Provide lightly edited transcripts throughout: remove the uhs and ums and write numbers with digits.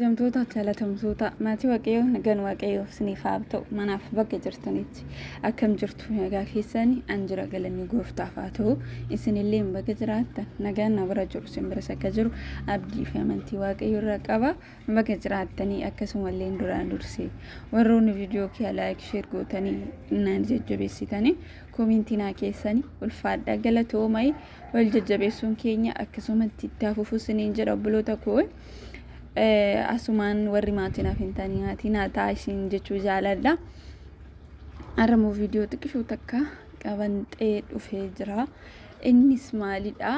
Kabajamtoota jaalatamtoota maatii Waaqayyoo, nagaan Waaqayyoo isiniif haa ta'u manaaf bakka jirtanitti. Akkam jirtu? Nagaa keessanii? An jira, galanni gooftaaf haa ta'u. Isinillee bakka jiraattan nagaan na bira jiru isin biras akka jiru abdii fi amantii Waaqayyoo irraa qaba. Bakka jiraattanii akkasumallee duraan dursee warroonni viidiyoo kiyya like, share gootanii naan jajjabeessitanii koomentii naa keessanii, ulfaadhaa, galatoomai. Wal jajjabeessuun keenya akkasumatti itti hafuuf isiniin jedha, obboloota koo. Asumaan warri maatii naaf hin taane maatii naa ta'a isin jechuu jaaladha. Har'ammoo viidiyoo xiqqishuu takka qabanxee dhufee jira. Innis maalidha?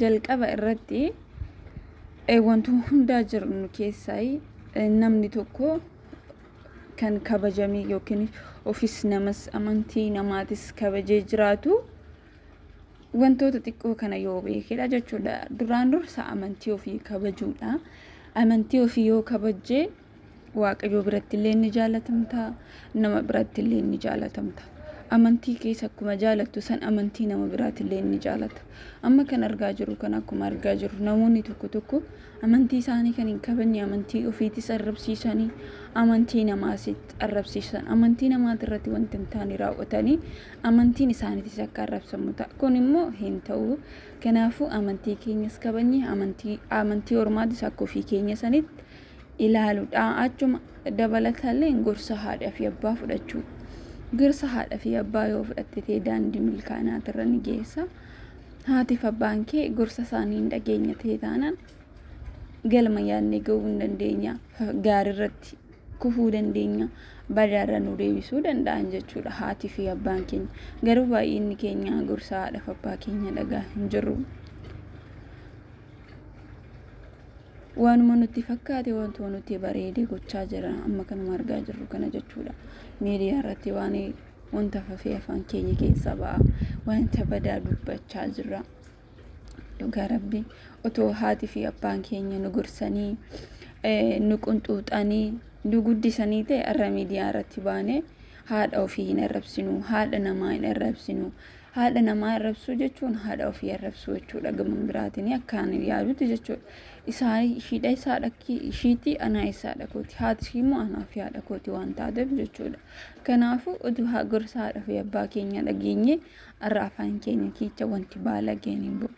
Jalqaba irratti wantoota hundaa jirnu keessaa namni tokko kan kabajamee yookiin ofis namas amantii namaatis kabajee jiraatu wantoota xiqqoo kana yoo beekedha jechuudha. Duraan dursa amantii ofii kabajuudha. Amantii ofii yoo kabajjee Waaqayyoo biratti illee ni jaalatamta, nama biratti illee ni jaalatamta. Amantii keessa akkuma jaalattu san amantii nama biraatti illee ni jaalata. Amma kan argaa jirru kan akkuma argaa jirru namoonni tokko tokko amantii isaanii kan hin kabajne, amantii ofiitis arrabsiisanii, amantii namaas arrabsiisan, amantii namaati irratti wanti hin taane raawwatanii amantiin isaaniitis akka arrabsamu ta'a. Kun immoo hin ta'u. Kanaafuu amantii keenyas kabajne amantii ormaatis akka ofii keenya sanitti ilaaluudha. Achuma dabalatallee gorsa haadhaa fi abbaa fudhachuu. Gorsa haadha fi abbaa yoo fudhatte ta'e daandii milkaa'inaatirra ni geessa. Haatiif abbaan kee gorsa isaanii hin dhageenya ta'e taanaan galma yaadnee gahuu hin dandeenya. Gaariirratti kufuu dandeenya. Badaarra nu deebisuu danda'an jechuudha haatii fi abbaan keenya. Garuu baay'inni keenya gorsa haadhaaf abbaa keenya dhagaa hin jirru. Waanuma nutti fakkaate, wantuma nutti bareede gochaa jira. Amma kanuma argaa jirru kana jechuudha. Miidiyaa irratti waan wanta fafee afaan keenya keessa ba'a. Wanta badaa dubbachaa jirra. Dhugaa Rabbi, otoo haati fi abbaan keenya nu gorsanii, nu qunxuuxanii nu guddisanii ta'e har'a miidiyaa irratti baanee haadha ofii hin arrabsinu, haadha namaa hin arrabsinu. Haadha namaa arrabsuu jechuun haadha ofii arrabsuu jechuudha gama biraatiin akkaan yaadutti jechuudha. Isaa ishiidha, isaa ishiitti, anaa isaa haadha kooti, haati ishii immoo anaa fi haadha kooti waan taateef jechuudha. Kanaafuu utuu gorsa haadha fi abbaa keenya dhageenye har'a afaan keenya keessa wanti baalageen hin bu'u.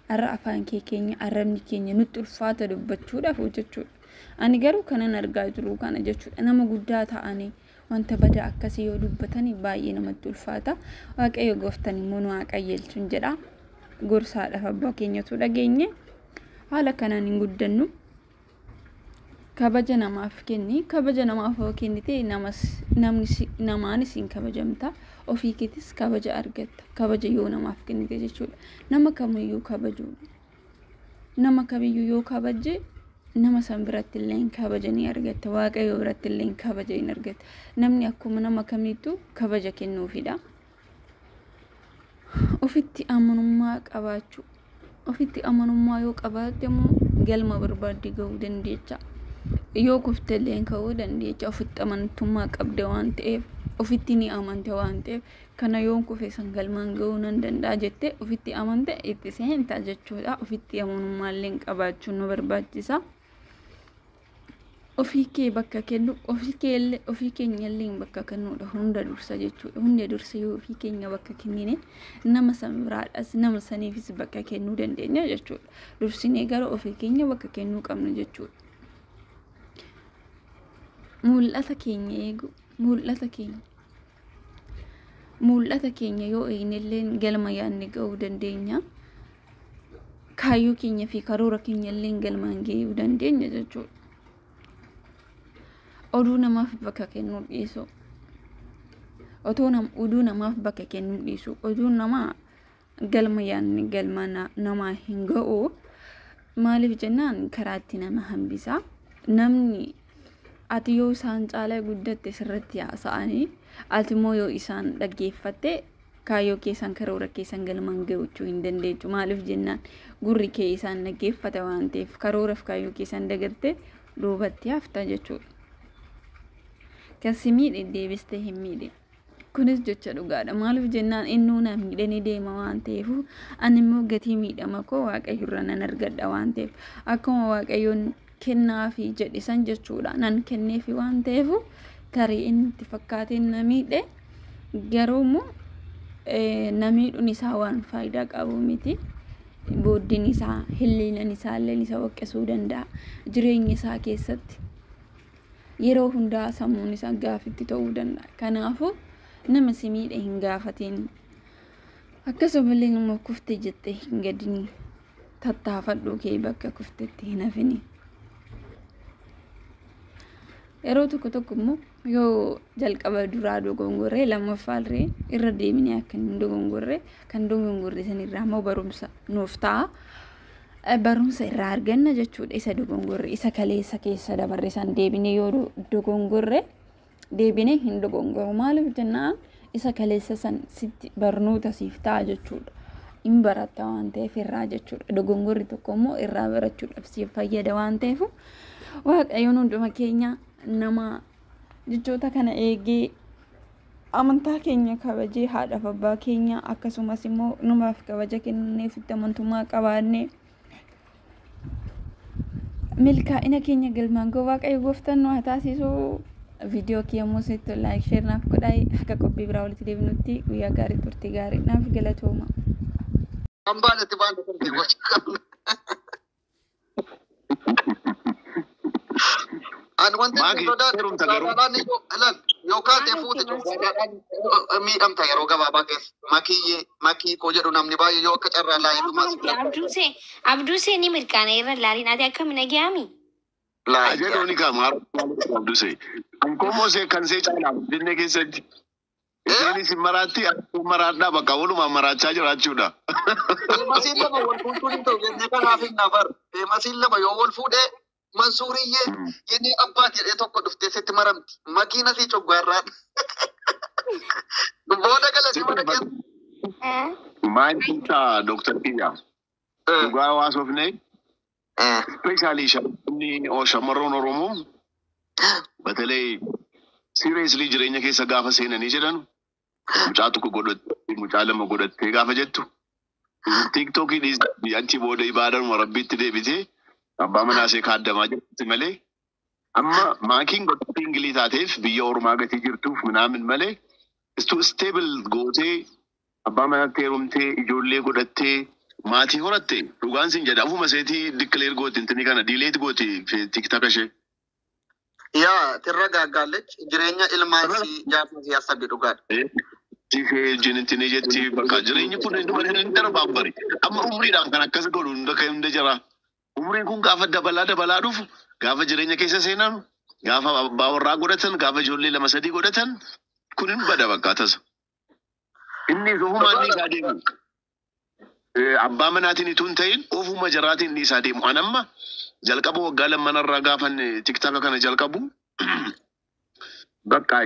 Har'a afaan kee keenya arrabni keenya nutti ulfaata dubbachuudhaaf jechuudha. Ani garuu kanan argaa jiru kana jechuudha. Nama guddaa ta'anii wanta badaa akkasii yoo dubbatanii baay'ee namatti ulfaata. Waaqayyo gooftaan immoo nu haa qajeelchuun jedha. Gorsa haadhaaf abbaa keenyatu dhageenye haala kanaan hin guddannu. Kabaja namaaf kenni. Kabaja namaaf yoo kennite namas namni namaanis hin kabajamta. Ofii keetis kabaja argatta. Kabaja yoo namaaf kennite jechuudha. Nama kamiyyuu kabajuu. Nama kamiyyuu yoo kabajje nama san biratti illee kabaja ni argatta. Waaqayyo biratti illee kabaja ni argatta. Namni akkuma nama kamiittuu kabaja kennuufidha. Ofitti amanummaa qabaachuu. Ofitti amanummaa yoo qabaatte immoo galma barbaadde gahuu dandeecha. Yoo kufte illee ka'uu dandeecha. Ofitti amantummaa qabda waan ta'eef, ofitti ni amante waan ta'eef, kana yoon kufe san galmaan gahuu nan danda'a jettee ofitti amante itti seenta jechuudha. Ofitti amanummaa illee qabaachuun nu barbaachisa. Ofii kee bakka kennu, ofii kee illee ofii keenya illee bakka kennuudha hunda dursa jechuudha. Hunda dursa yoo ofii keenya bakka kennine nama san biraadhas nama saniifis bakka kennuu dandeenya jechuudha. Dursinee gara ofii keenya bakka kennuu qabna jechuudha. Mul'ata keenya eegu, mul'ata keenya. Mul'ata keenya yoo eegne illee galma yaadne gahuu dandeenya. Kaayyoo keenya fi karoora keenya illee galmaan gahuu dandeenya jechuudha. Oduu namaaf bakka kennuu dhiisuu. Oduu namaaf bakka kennuu dhiisuu. Oduun namaa galma yaadne galma namaa hin ga'u. Maaliif jennaan karaatti nama hambisa. Namni ati yoo isaan caalaa guddatte sirratti haasa'anii, ati immoo yoo isaan dhaggeeffatte kaayyoo keessan karoora keessan galmaan gahuu hin dandeechu. Maaliif jennaan gurri kee isaan dhaggeeffata waan ta'eef karooraaf kaayyoo keessan dagatte duubatti hafta jechuudha. Kan si miidhe deebistee hin miidhe. Kunis jecha dhugaadha. Maaliif jennaan innuu na miidhe ni deema waan ta'eef, ani immoo gatii miidhama koo Waaqayyo irraa nan argadha waan ta'eef, akkuma Waaqayyoon Kennaafi jedhe san jechuudha. Nan kenneefi waan ta'eef tarii inni itti fakkaateen na miidhe, garuu immoo na miidhuun isaa waan faayidaa qabu miti. Booddeen isaa hilliinan isaa illee isa waqqisuu danda'a. Jireenya isaa keessatti yeroo hundaa sammuun isaa gaafitti ta'uu danda'a. Kanaafuu nama si miidhe hin gaafatin. Akkasumallee immoo kufte jettee hin gadini. Tattaafadhu kee bakka kuftetti hin hafini. Yeroo tokko tokko immoo yoo jalqaba duraa dogongorree, lammaffaallee irra deebinee akka hin dogongorree, kan dogongorre sanirraa immoo barumsa nuuf ta'a. Barumsa irraa arganna jechuudha. Isa dogongorre, isa kaleessa keessa dabarre san deebinee yoo dogongorre, deebinee hin dogongoru. Maaliif jennaan, isa kaleessa san sitti barnoota siif ta'a jechuudha. Hin baratta waan ta'eef irraa jechuudha. Dogongorri tokko immoo irraa barachuudhaaf siif fayyada waan ta'eef, Waaqayyoon hunduma keenya nama jechoota kana eegee, amantaa keenya kabajee, haadhaaf abbaa keenya akkasumas immoo numaaf kabaja kennee, ofitti amantummaa qabaannee milkaa'ina keenya galmaan ga'u Waaqayyo gooftaan nu haa taasisu. Viidiyoo kiyya immoo sitti like, share naaf godhaa. Akka qophii biraa walitti deebinutti guyyaa gaarii, turtii gaarii naaf galatooma. Kan baanetti baane kan gocha qabna. Ani wanti Maaki, sodaadhu heerumta garuu. coggaarraadhaan ilaal yookaan ta'e fuute coggaarraadhaan miidhamta yeroo gabaabaa keessa. Makiyyee makii koo jedhu namni baay'ee yoo akka carraa laayifumaa si bira. Abduusee, Abduusee ni mirqaana irra laalin, ati akkami nagayaami? Jedhuuni kaa maal Abduse. Kan koomoo see kan see caalaa Finfinnee keessatti. Isheenis hin maraatti, akkuma maraadhaa bakka walumaan maraachaa jiraachuudha. Famousiin lama wal fuudhuun hin ta'u jennee kanaaf hin nafar. Famousiin lama yoo wal fuudhee, Mansuuriyyee inni abbaat jedhee tokko dhuftee sitti maramti. Makiina sii coggaarraan. Booda galanii mana keessa. Maal ta'aa, Dooktar Kiyya? Dhugaa hawaasofne, especially shamarroon Oromoo በተለይ seriously jireenya keessa gaafa seenanii jedhan, mucaa tokko godhattee, mucaa lama godhattee gaafa jettu, TikTokii dhiisanii achi booda ibaadaan rabbiitti deebitee abbaa manaa ishee kaaddamaa jirti malee, amma maakiin godhattee ingilii taateef biyya ormaa gatii jirtuuf minaamin malee, istu stable gootee abbaa manaatti heerumtee ijoollee godhattee maatii horatte, dhugaan sin jedha, ofuma isheetii declare gooti, intini kana delete gooti TikTok ishee. Yaa tirra gaaggaalech jireenya ilmaan si jaarsa si assabi dhugaadha. Ishee jinintini jetti, bakka jireenyi kun hin darbaan bari. Amma umriidhaan kan akkas godhu hunda kan hunda jira. Umriin kun gaafa dabalaa dabalaa dhufu, gaafa jireenya keessa seenan, gaafa abbaa warraa godhatan, gaafa ijoollee lama sadii godhatan, kun hin bada bakka tasa. Inni ofumaan dhiisaa deemu. Abbaa manaatiin itoo hin ta'in ofuma jaraatiin dhiisaa deemu. An amma jalqaba waggaa lammanarraa gaafan TikTok kana jalqabu, bakka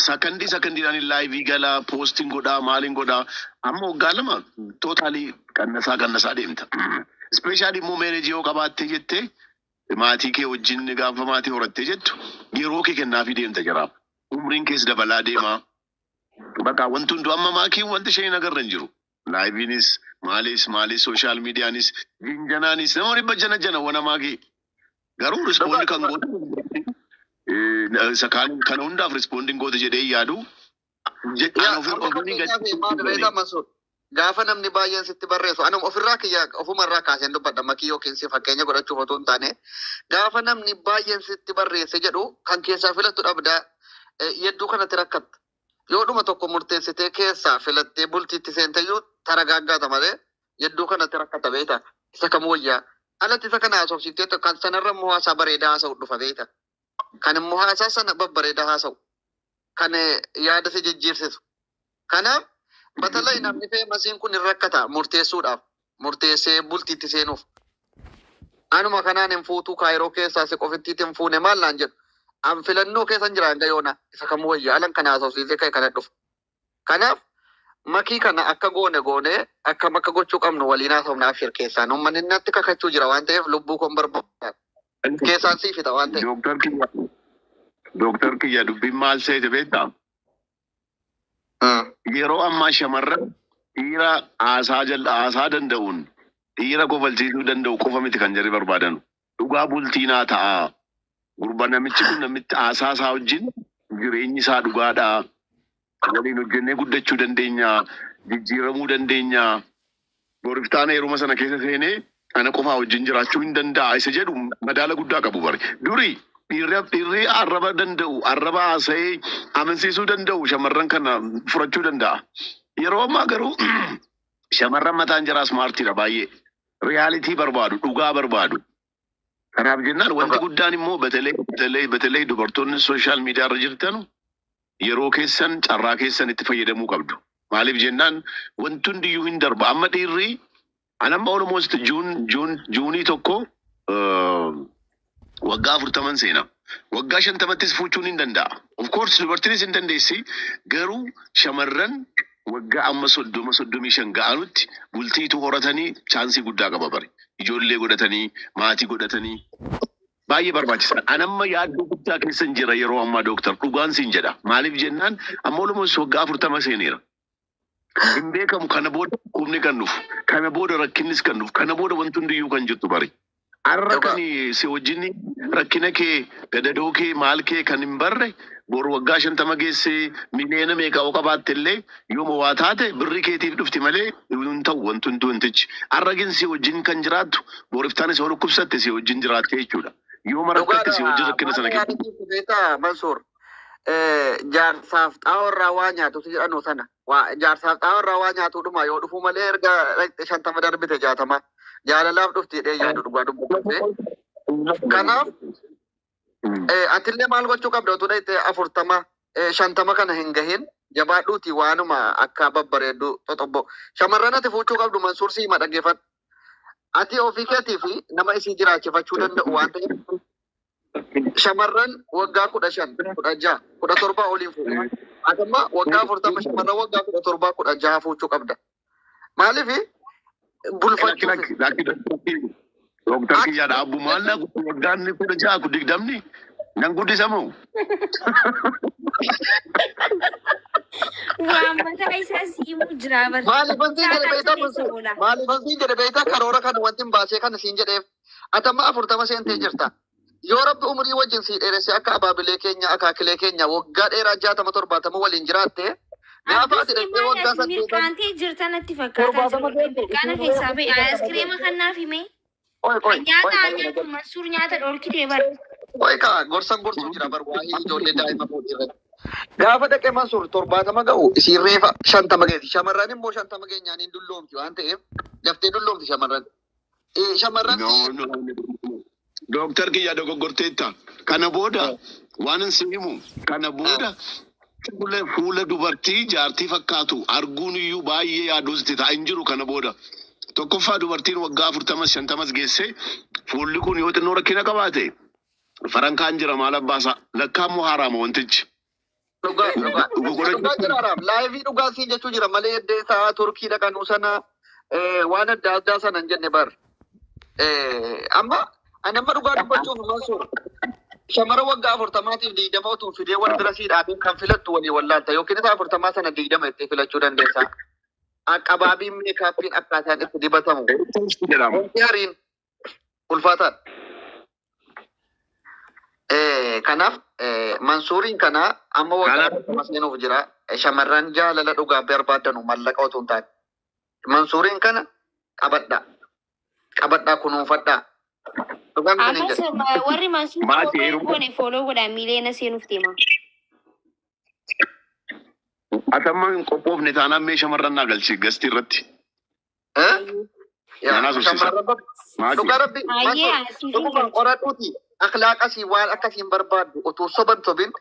sakandii sakandiidhaan live galaa, postiin godhaa, maaliin godhaa, amma waggaa 2 totally qannasaa qannasaa deemta. Especially immoo marriage yoo qabaattee jettee, maatii kee wajjin gaafa maatii horattee jettu, yeroo kee kennaafii deemta jiraaf. Umriin kees dabalaa deema. Bakka wanti hundu amma maakiin wanti isheen agarra hin jiru. Liveiinis maalis maalis, social mediaanis jinjanaanis nama dhibba jana jana wana maakii. Garuu respond kan gootu isa kaan kana hundaaf respondiin goote jedhee yaadu. Yaa amma fakkeenyaaf maal beekaa, Mansuur, gaafa namni baay'een sitti barreessu, anuma ofirraa kiyya ofumarraa kaaseen dubbadha, makii yookiin si fakkeenya godhachuuf otoo hin taane, gaafa namni baay'een sitti barreesse jedhu kan keessaa filattu dhabdaa, yedduu kanatti rakkatta. Yoo dhuma tokko murteessitee keessaa filattee bultiitti seenteyyuu taragaaggaata malee yedduu kanatti rakkata beekta. Isa kam wayyaa? Alatti isa kana haasofsiiftee kan sanarra immoo haasaa bareedaa haasa'u dhufa beekta. Kan immoo haasaa sana babbareedaa haasa'u. Kan yaada si jijjiirsisu. Kanaaf batalai namni famousiin kun hin rakkata murteessuudhaaf. Murteessee bultiitti seenuuf. Anuma kanaan hin fuutuu, Kaayiroo keessaa si qofittiitti hin fuune maal naan jedhu. An filannoo keessa hin jira hanga yoona isa kam wayyaa alan kana haasofsiisee ka'e kana dhufu. Kanaaf makii kana akka goone goone akkam akka gochuu qabnu waliin haasofna afshir keessaan. Uummanni natti kakachuu jira waan ta'eef lubbuu koon barbaada. Keessaan siifita waan ta'eef. Dooktar kiyya, dooktar kiyya, dubbiin maal seete beektaa? Yeroo ammaa shamarran dhiira haasaa jala haasaa danda'uun, dhiira kofalchiisuu danda'u qofa miti kan jarri barbaadan. Dhugaa bultii naa ta'a. Gurba namichi kun namitti haasaa isaa wajjin jireenyi isaa dhugaadha. Waliin hojjennee guddachuu dandeenya. Jijjiiramuu dandeenya. Boriftaana yeruma sana keessa seenee ana qofaa wajjin jiraachuu hin danda'a. Isa jedhu madaala guddaa qabu bari. Duri dhiirri arraba danda'u, arraba haasa'ee amansiisuu danda'u shamarran kana furachuu danda'a. Yeroo ammaa garuu shamarran mataan jaraa smartiidha baay'ee. Reality barbaadu, dhugaa barbaadu. Kanaaf jennaan wanti guddaan immoo በተለይ dubartoonni social media irra jirtan yeroo keessan carraa keessan itti fayyadamuu qabdu. Maaliif jennaan wanti hundiyyuu hin darba. Amma dhiirri anamma almost June 1 waggaa 40 seena. Waggaa 50ttis fuuchuun hin danda'a. Of course dubartiinis hin dandeessi. Garuu shamarran waggaa amma 30, 35 ga'anutti bultiitu horatanii chance guddaa qaba bari. Ijoollee godhatanii maatii godhatanii baay'ee barbaachisaadha. Anamma yaaddoo guddaa keessan jira yeroo ammaa, dooktar, dhugaan siin jedha. Maaliif jennaan amma almost waggaa 40 seeneera. Hin beekamu kana booda dhukkubni kan dhufu, kana booda rakkinnis kan dhufu, kana booda wanti hundiyyuu kan jirtu bari. Har'a kan si wajjin rakkina kee, gadadoo kee, maal kee kan hin barre boru waggaa 50 geessee miliyoona meeqa oo qabaatte illee yooma waa taate birri keetiif dhufti malee hin ta'u wanti hundi wantichi. Har'a gin si wajjin kan jiraattu boriftaanis yoo dhukkubsatte si wajjin jiraatte jechuudha. Yooma rakkatte si wajjin rakkina sana Maal keessa. Beekaa Mansuur, jaarsaaf xaa'oo waa nyaatu jedhanu sana jaarsaaf xaa'oo waa nyaatu dhuma yoo dhufu malee erga 50 darbite 60 jaalalaaf dhufti jedhee yaadu dhugaa dubbate. Kanaaf atillee maal gochuu qabda utuu dhayite 40, 50 kana hin gahin jabaadhuuti waanuma akka babbareeddu xoxobbo. Shamarran ati fuuchuu qabdu, Mansuur, siima dhaggeeffadhu. Ati ofii keetii fi nama isii jiraachifachuu danda'u waan ta'eef shamarran waggaa 15, 16, 17 oliin fuudhu. Ati amma waggaa 40 shamarran waggaa 17, 16 fuuchuu qabda. Maaliif bulfachuuf. Dooktar kiyyaa dhaabbu maal na waggaan 16 20 nan guddisamu. Waan mataa isaa siimuu jira bara. Maaliif siin jedhe beektaa, Saaqaa keessa Mansuur? oola. Maaliif siin jedhe beektaa, karoora kana wanti hin baasee kana siin jedheef. Ati amma 40 seentee jirta. Yoo Rabbi umurii wajjin sii dheeresse akka abaabilee keenya akaakilee keenya waggaa dheeraa 60, 70 waliin jiraatte gaafa ati Abdii dhaqxee maal waggaa ati 80 mirkaantee jirta natti fakkaataa 70 jiru. geesse Mirkaana isiin keessaa ba'e aayiskiriima kan naaf hime. Qoy qoy qoy Nyaata haa nyaatu Mansuur, nyaata dhorkitee bara. Qoy kaa gorsan gorsuu jira bar waa'ee ijoollee daa'ima fuudhii irratti. Gaafa dhaqee Mansuur 70 ga'u isiin reefa 50 geessi. Shamarran immoo 50 geenyaan hin dulloomti waan ta'eef daftee dulloomti shamarran. Shamarran No, no. Dooktar kiyya dogoggorteetta. Kana booda waan hin si himu. Kana booda fuula dubartii jaartii fakkaatu arguun iyyuu baay'ee yaaduusti ta'a hin jiru kana booda. Tokkoffaa dubartiin waggaa 40s 50s geesse fuulli kun yoo xinnoo rakkina qabaate farankaan jira maal abbaasaa lakkaammoo haaraama wantichi. Dhugaa dhugaa Dhugaa dhugaa jira araam live dhugaa siin jechuu jira malee eddee isaa Turkii dhaqanuu sana waan adda addaa sana hin jenne bar. Amma ani amma dhugaa dubbachuuf, Mansuur, shamara waggaa 40tiif 20 utuu fidee wal bira sii dhaabeen kan filattu walii wallaalta yookiin isa 40 sana 20 itti filachuu dandeessa. Aqabaabiin makeupiin akkaataan itti dibatamu. Jedhama. Wanti hariin ulfaataadha. Kanaaf Mansuuriin kana amma waggaa Kanaaf 40 seenuuf jira. Shamarran jaalala dhugaa barbaadanu mallaqa otoo hin taane. Mansuuriin kana qabadhaa. Qabadhaa, kunuunfadhaa. Dhugaan isiniin Ammas jedha. Warri Mansuur Maatii follow hin heeruma goone follow godhaa, miiliyoona seenuuf deema. Atamma hin qophoofne taanaan mee shamarran naa galchi gastii irratti. Eh? Yaa Naanaa tursiisa. shamarran Maatii. dhugaa Rabbi Ayyee Mansuur asiif hin dhuguma galchu. qoradhuuti akhlaaqasii waan akkasiin barbaaddu utuu soban sobin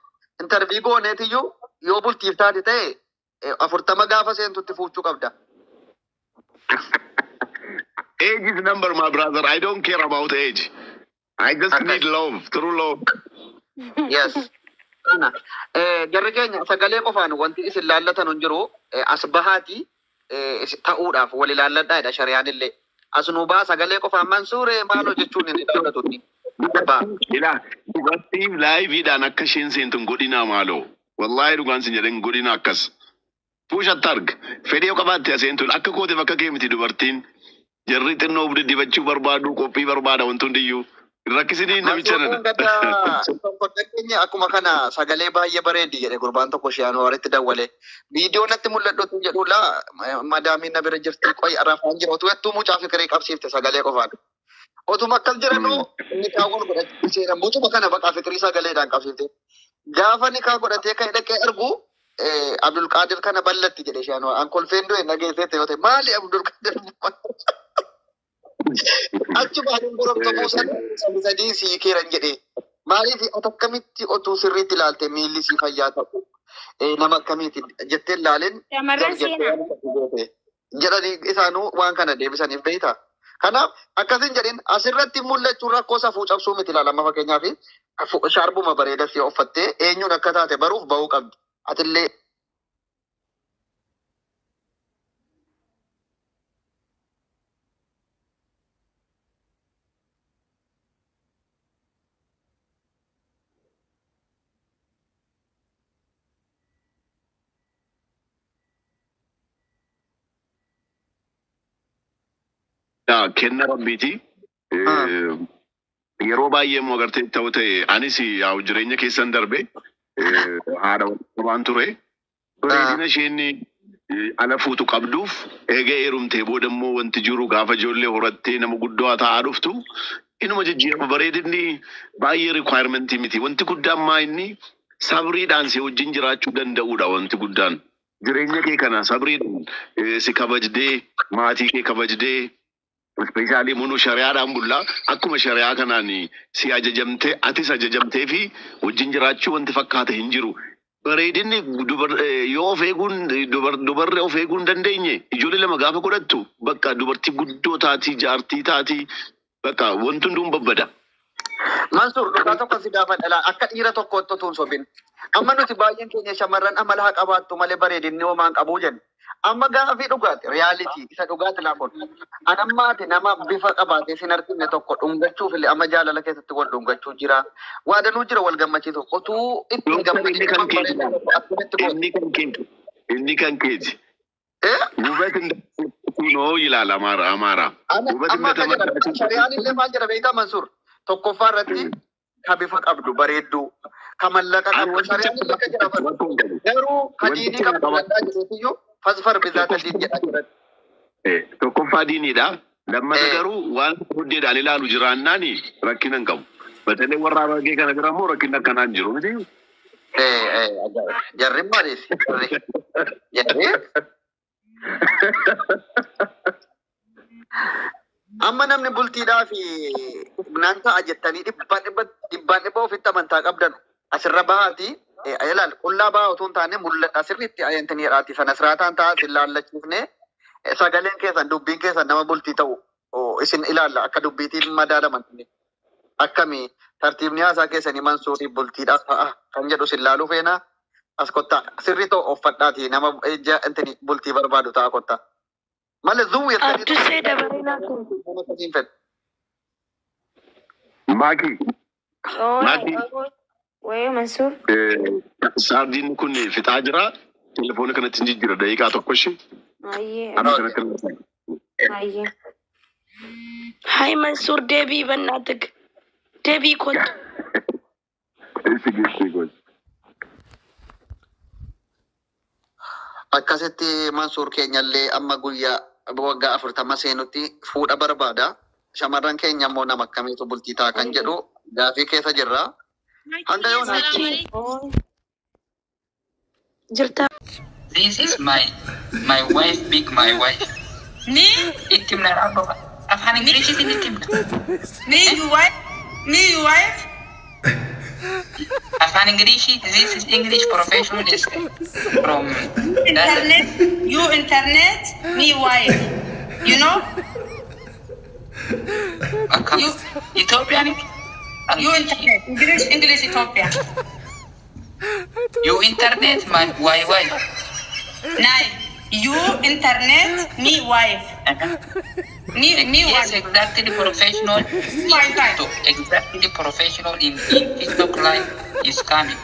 interview gooneetiyyuu yoo bultiif taate ta'e 40 gaafa seentutti fuuchuu qabda. Age is number, my brother. I don't care about age. I just Akkas. need love, true love. Yes. Kana. Jarri keenya sagalee qofaan wanti isin laallatan hin jiru. As bahaati ta'uudhaaf wal ilaalladhaadha shariyaan illee. As nu baa sagalee qofaan Mansuuree maaloo jechuun hin ilaallatu inni. Baa. Ilaa dubartiin liveiidhaan akka isheen seentu hin godhinaa maaloo. Wallaahi dhugaan sin jedhan hin godhinaa akkas. Puushatti arga. Fedhii yoo qabaatte aseentuun akka kooteef akka kee miti dubartiin. Jarri xinnoo dibachuu barbaadu, qophii barbaada wanti hundiyyuu. Rakkisinii namicha Mansuur nana. Gaddaa tokko dhageenye akkuma kana sagalee baay'ee bareedi jedhe gurbaan tokko Shiyaanuwaaritti dawwale. Viidiyoo natti mul'adhutu jedhu laa madaamiin na bira jirti qoy rafaan jira otuu hedduu mucaa fikirii qabsiifte sagalee qofaan. Otuma akkas jedhanuu nikaa wal godhachuu seenan mucuma kana baqaa fikirii sagaleedhaan qabsiifte. Gaafa nikaa godhatee kan dhaqee argu Abdulqaadir kana ballatti jedhe Shiyaanuwaar. An kolfeen du'e nageessee yoo ta'e maali Abdulqaadir? Achuma ani goromtamuu sana sadi sadii sii keeran jedhe. Maaliif ati akkamitti otuu sirriitti ilaalte miilli sii fayyaa ta'u nama akkamiiti jettee ilaaleen Shamarran jar jettee seenaa. waan akkasii goote jedhanii isaanuu waan kana deebisaniif beektaa. Kanaaf akkasin jedhin asirratti mul'achuun rakkoo safuu cabsuu miti ilaalama fakkeenyaaf shaarbuma bareedaa si uffattee eenyuun akka taate baruuf bahuu qabdi. Atillee Yaa, kenna rabbiiti. Yeroo baay'ee immoo agartee ta'u ta'e anis yaa'u jireenya keessan darbe haadha waan ture. Bareedina isheen ala fuutu qabduuf eega heerumtee booda immoo wanti jiru gaafa ijoollee horattee nama guddoo ta'aa dhuftu inuma jijjiirama bareedinni baay'ee requirement miti. Wanti guddaan maa inni sabriidhaan si wajjin jiraachuu danda'uudha wanti guddaan. Jireenya kee kana sabriidhaan si kabajdee maatii kee kabajdee Ispeeshaalii munu shari'aadhaan bullaa akkuma shari'aa kanaan si ajajamtee atis ajajamtee fi wajjin jiraachuu wanti fakkaate hin jiru. Bareedinni yoo of eeguun dubarri of eeguu hin dandeenye ijoollee lama gaafa godhattu bakka dubartii guddoo taatii jaartii taatii bakka wanti hunduun babbada. Mansuur dhugaa tokko si gaafadha laa akka dhiira tokkootti utuu hin sobin. Amma nuti baay'een keenya shamarran amala haa qabaattu malee bareedinni homaa hin qabu jenna. Amma gaafii dhugaati riyaalitii isa dhugaati laa kun. An ammaati nama bifa qabaatee sin argine tokko dhungachuuf illee amma jaalala keessatti wal dhungachuu jira. Waa danuu jira wal gammachiisu. Utuu itti hin Dooktar inni gammadin kan nama keeti. bareedaa tokko akkamitti goota? Inni kan keeti. Inni kan keeti. Eh? ውበት ነው ይላል አማራ አማራ Ana ውበት amma akka jedhan እንደተመለከተ shari'aan illee maal jedha beektaa Mansuur? Tokkoffaa irratti ka bifa qabdu bareedduu ka mallaqa qabdu shari'aan illee akka jedha bara. Garuu ka diinii qabdu filadhaa jedheetiyyuu fasfar bizaata diin jedhaa jiran. Tokkoffaa diiniidha. Lammata garuu waan hoddeedhaan ilaalu jiraannaan rakkina hin qabu. Batalee warra Harargee kana bira immoo rakkinni akkanaa hin jiru miti. Ajaa'iba. Jarri maaliif? Jarri. Jarri. Amma namni bultiidhaa fi naan ta'a jettanii dhibbaan dhibba dhibbaan dhibba ofitti amantaa qabdan asirra bahaati. Ilaal qullaa bahaa otoo hin taane mul'ata sirriitti ayyantinidhaati sana siraataan ta'a isin laallachiifne sagaleen keessan dubbiin keessan nama bultii ta'u isin ilaalla akka dubbiitiin madaalaman akkami tartiibni haasaa keessanii Mansuurii bultiidhaaf ta'a kan jedhu isin laaluu feena as kottaa sirrii ta'u uffadhaati nama ija intini bultii barbaadu ta'a kottaa. Malee zuwwi jettanii Abdusee dabaree laatu. nama akkasiin fedhu. Maaki Maaki Wayii Mansuur. saardiin kun fixaa jira. Telefoona kanatti hin jijjiira daqiiqaa tokko ishee. Ayyee. Amma kanatti Ayyee. Hai Mansuur deebii በእናትህ deebii kottu. Itti geessee gooti. Akkasitti Mansuur keenyallee amma guyyaa waggaa 40 seenutti fuudha barbaada. Shamarran keenya immoo nama akkamiitu bultii ta'a kan jedhu gaafii keessa jirra. Hanga yoonaatti Jirta. This is my wife, big my wife. Me? Itti himna abba. Afaan Ingiliziitiin itti himna. Me, you wife? Me, you wife? Afaan Ingilishii, this is English professional is from Internet, you internet, me wife. You know? Akkam You, Itoophiyaan you internet. English, English, Ethiopia. You internet my why wife. Nine. You internet, me wife. Me Yes, wife. exactly professional in Wi-Fi. TikTok. Exactly professional in TikTok live is coming.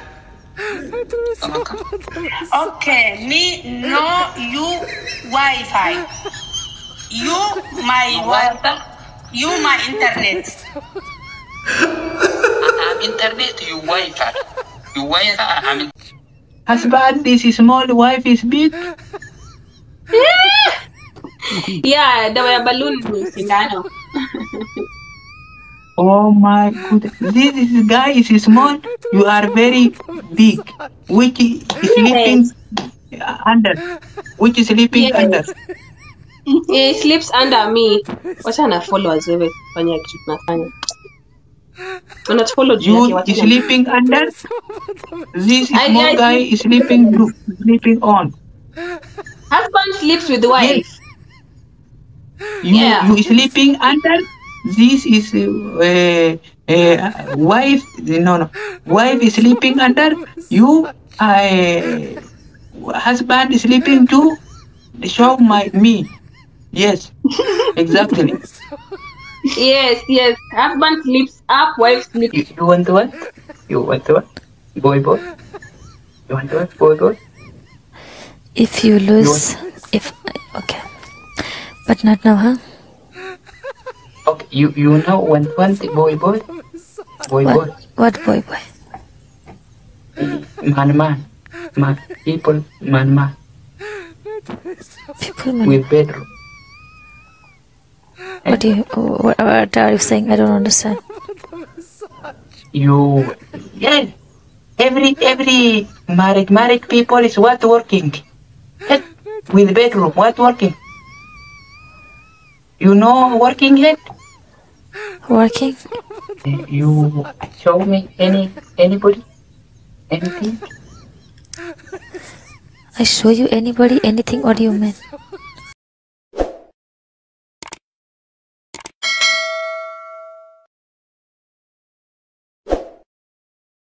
Come. Okay, me no you Wi-Fi. You my You wife. Wi-Fi? You my internet. I'm internet, you Wi-Fi. You Wi-Fi, I'm Husband is small, wife is big. Yeah, dawa ya balloon ni sindano. Oh my goodness. This is guy is small. You are very big. Which is sleeping under? Which is sleeping under? Yeah, he sleeps under me. Wacha na followers wewe fanya kitu tunafanya. Unatufollow juu yake You wacha. sleeping under? This small I guy is sleeping sleeping on. Husband sleeps with wife. Yes. You Yeah. you sleeping under? This is wife. No, no. Wife is sleeping under. You husband is sleeping to show my me. Yes, exactly. Yes, yes. Husband sleeps up, wife sleeps. You want what? You want what? Boy, boy. You want what? Boy, boy. If you You want? lose, if okay, but not now, huh? Okay. You know want boy, boy, boy, What boy. what boy boy? Man, man, man. People, man, man. People man. With bedroom. What do you what are you saying? I don't understand. You yes. Every married people is what working. Yes. With bedroom, what working? You know working yet? Working? You show me anybody anything? I show you anybody anything? What do you mean?